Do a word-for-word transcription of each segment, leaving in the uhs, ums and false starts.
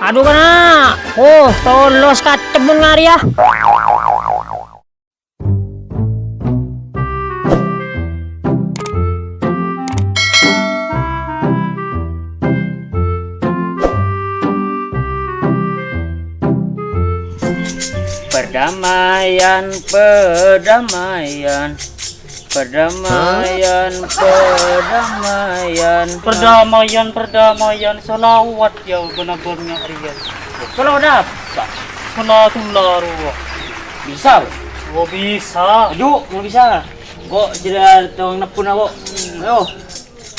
Adu, kana'! Oh, tolos katemmun ngarèya. Perdamaian, perdamaian. Perdamaian, perdamaian. Perdamaian, perdamaian, shalawat ya bân-abân ngâ' rèya. Shalawat apa? Shalatullah rowa. Bisa, Bu? Oh, bisa. Aju, mau bisa. Kok jadi tukang nebbhuna, Bu? Ayo.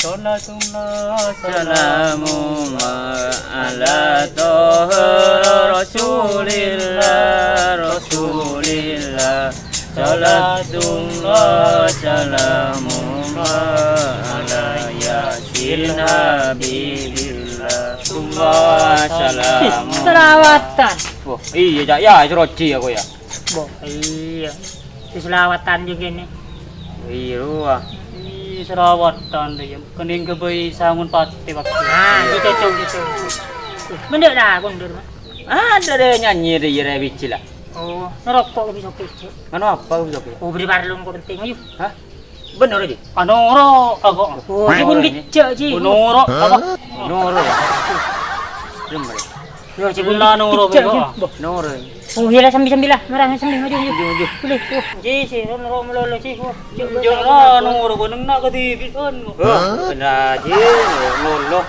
Shalatullah, salamullah ala Toha Rasulillah, Rasulillah. Shalatullah, salamullah ala Yasin Habibillah. Shalatullah, salamullah. Shalawatan. Wah, iyâ, Cak. Ya, roji aku ya. Wah, iyâ. Sè shalawatan jâ' kènè. Iyâ, rowa. Iyâ, shalawatan, yâ. Kènè' ghâbây sangon patè, Pak. Ah, gitu, gitu, gitu. Mendek dah, kondur, Pak. Ada deh nyanyi deh, ya, Rewi, Cil, lah. Oh, ngerokok bisa kecil. Anu apa bisa kecil? Oh, beri parlong kok penting, ayo. Hah? Bener, Ji? Anu, ro, kagok. Oh, Ji, pun kecil, Ji. Anu, ro, apa? Anu, ro, ya. Belum, Bre. Yo, cek Lah, noro, kejak, bego. Cek. Noro. Oh, iya lah, sambil-sambil lah. Marah, sambil, maju, maju. Maju, maju. Boleh, oh. Ji, si, noro, noro, melolo, si, oh. Yo, noro, noro, neng nak ke T V, kan. Hah? Nah, Ji, noro.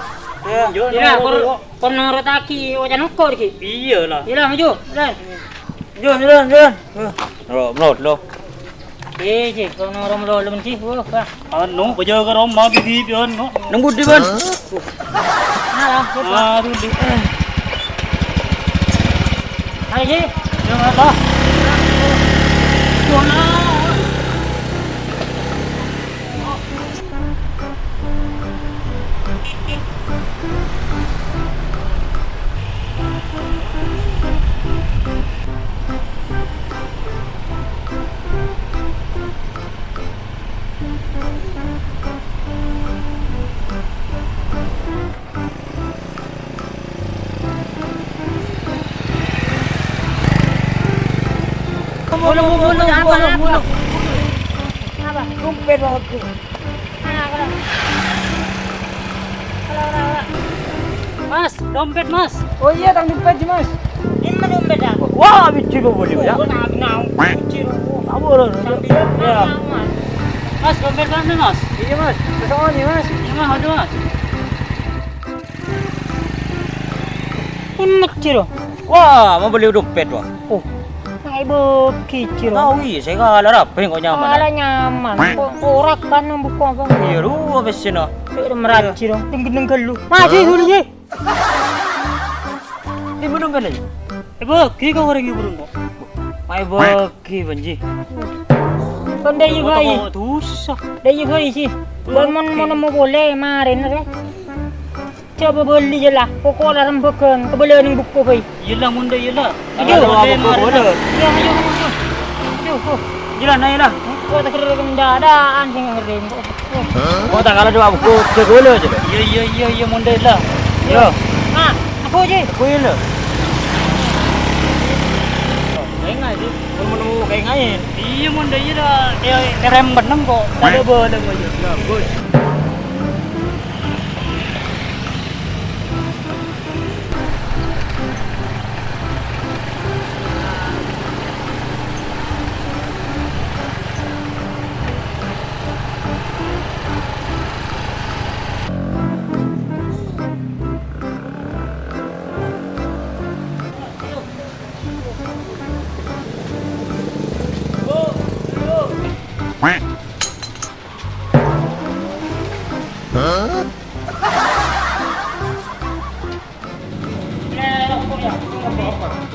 Ya. Yo, iya lah, noro, kor, bego. Kor noro taki, wajan kor, Ji. Iya lah. Iya lah, maju, jalan. Jalan, jalan, jalan. Noro, melolo. Eh, Ji, kor noro, melolo, men, Ji. Wah, wah. Anu, pajâgâ roma bibit, anu. Neng budi, Bân? Alah, gitu. Aduh, di. Ayo, Ji. Ya, apa? Bulung, bulung, bulung, bulung. Apa? Dompet aku. Mana, kalau? Kalau, kalau, kalau. Mas, dompet, Mas. Oh iya, tang dompet, Ji, Mas. Ini mah dompet aku. Wah, biji kok boleh, ya? Oh, nah, nah, biji, loh. Apa, loh? Sambil ya. Mas, dompet Mas, nih, Mas. Iya, Mas. Kesana nih, Mas. Iya, Mas, aduh, Mas. Ini, Ji, loh. Wah, mau beli dompet, wah. Oh, ngai bagi, Ji, loh. Tahu, iya, saya kalah rapi kok nyaman. Kalah nyaman. Kok ora kan nang buku apa? Iya, lu apa sih, no? Cek meraji dong, tinggi nenggal lu. Maju dulu, Ji. Di mana kan aja? Eh, bagi kau orang yang burung kok. Mai bagi, Banji. Kan dai juga, Ji. Susah. Dai juga, Ji. Bang, mon, mon mau boleh, marin, re. Coba beli je lah. Pokok larang bagang. Kebeli ning buku, bai. Iyalah, munda iyalah. Ayo. Ada buku, boleh. Iya, ayo, ayo. Ayo, ayo. Iyalah, naik lah. Kok tak kira kendadaan sing ngering kok. Kok tak kalah dua buku, jago lo aja lo. Iya, iya, iya, iya, munda lah. Iya. Nah, aku aja. Aku ini lo. Kayak nggak sih? Kamu nemu kayak ngain. Iya, munda iya dah. Kayak kerem beneng kok. Tadi boleh aja. Ya, bos.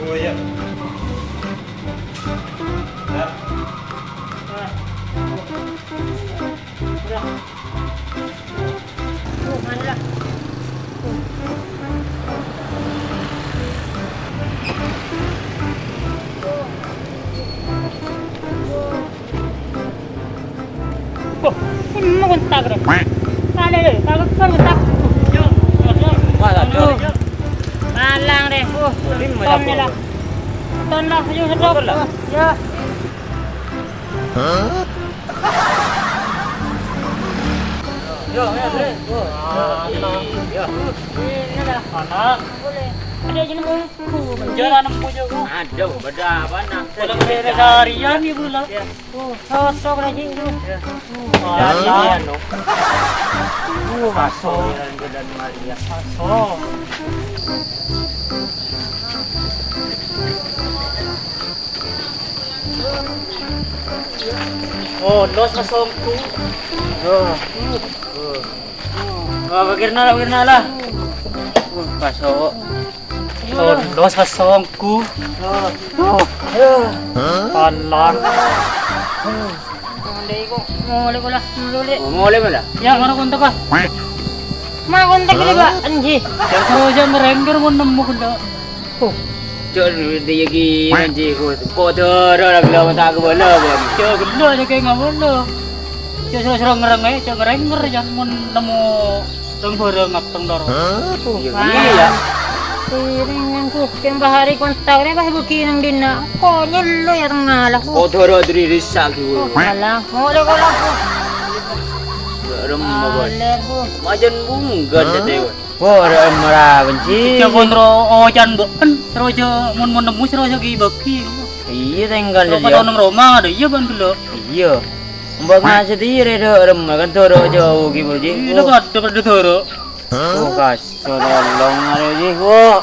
Oh, iya. Ya. Wah, ini mau kontak, Rek. Ada, Rek. Kalau kan kontak. Wah, aduh. Alang deh. Uh, ton lah. Ton lah, ayo sedot. Ton lah. Uh, ya. Yo, yo, yo. Wah, anak. Yo. Ini dah. Anak. Boleh. Ada aja nemu. Jalan nemu juga. Aduh, beda apa nak? Kalau beda seharian ibu lah. Ya. Oh, sosok lagi itu. Ya. Oh, anak. Uh, masuk. Masuk. Oh, los asongku. Oh. Oh, pakirna lah, pakirna lah. Uh, paso. Oh, los asongku. Oh. Alah. Molè, kok. Molè, kok, lah. Molè, Lè. Oh, molè, Lè. Ya, ngono kontak, Pak. Ma kontak ini, Pak. Anji. Ya, terus aja ngerengger, mau nemu, kok. Oh. Cok, dia ki, anji, kok. Kok terus, lagi lama tak kebala, Bang. Cok, gelo aja kayak ngapa, lo. Cok, sero-sero ngereng, eh. Cok, ngerenger, jangan mau nemu. Teng bareng ngapteng dor. Hah? Iya, wah. Iya. Piring nang kuking bahari kontak deh, bah, buki nang dina. Konyol lo ya, tengah lah. Kok doro diri risak gitu. Oh, alah. Mau lo kalau aku. Rem apa? Alah, Bu. Majan bunggan. Hah? Deh, Dewa. Wah, rem mera benci. Cek kontro ojan beken, terus aja mun-mun nemu terus aja bagi. Iya, tinggal. Terus ya. Nang Roma ada, iya, Ban, dulu. Iya. Mbok ngasih diri, Dok, rem kan doro jauh gitu, Ji. Iya, Dok, ada pada doro. Oh, kasih tolong, ada, Ji. Wah.